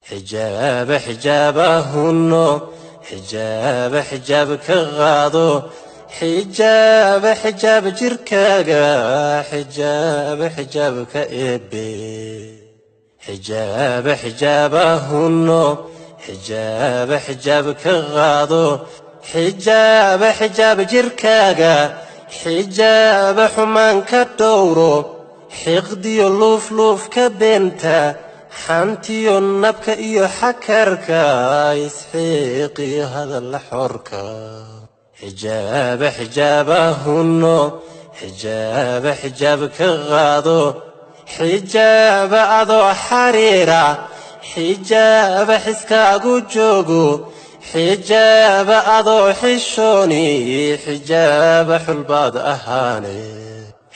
Xijaaba xijaabahunno, xijaaba xijaab ka qaado, xijaaba xijaab jirkaaga, xijaaba xijaab ka eebe. Xijaaba xijaabahunno, xijaaba xijaab ka qaado, xijaaba xijaab jirkaaga, xijaaba xumaan ka dhowro, xiqdiyo luufluuf ka beenta, xantiyo nabka iyo xakarka, isxiiqiyo hadalla xorka. Xijaaba xijaabahunno, xijaaba xijaab ka qaado, xijaaba adoo xariira, xijaaba xiskaagu joogo, xijaaba adoo xishooni, xijaaba xulbaad ahaane.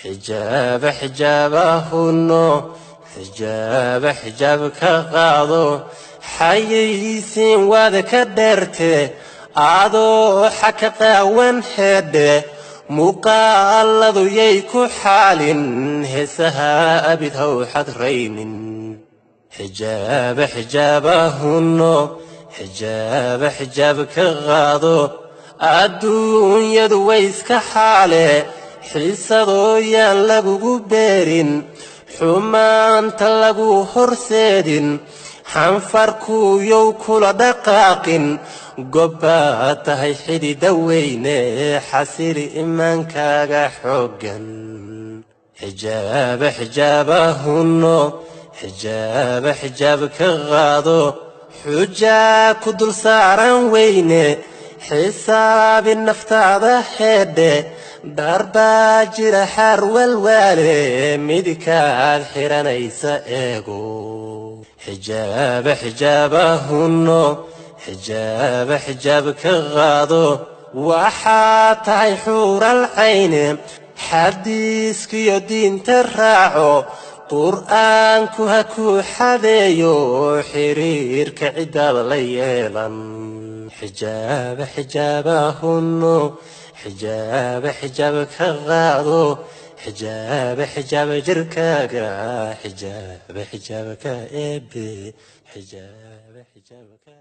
Xijaaba xijaabahunno, xijaaba xijaab ka qaado, xayaysiin waad ka dheerte, adoo xaka qaawan heedhe, muuqaaladu yay ku xaalin, heesaha abid haw xadraynin. Xijaaba xijaabahunno, xijaaba xijaab ka qaado, adduunyadu way iska xaale, xiisadooyaan lagugu beerin, xumaanta lagu horseedin, xanfarkuuyow kula dhaqaaqin, gobbaad tahay xidida weyne, xasili imaankaaga xooggan. Xijaaba xijaabahunno, xijaaba xijaab ka qaado, xujaa ku dul saaran weyne, xisaabi naftaada heedhe, dharbaa jira xaar walwaale, midkaad xiranaysa eego. Xijaaba xijaabahunno, xijaaba xijaab ka qaado, waxaa tahay xuural cayne, xadiiskiyo diinta raaco, qur'aanku ha kuu xadeeyo, xiriirka ciddaad la yeelan. Xijaaba xijaabahunno, xijaaba xijaab ka qaado, xijaaba xijaab jirkaaga, xijaaba xijaab ka eebe, xijaaba xijaab ka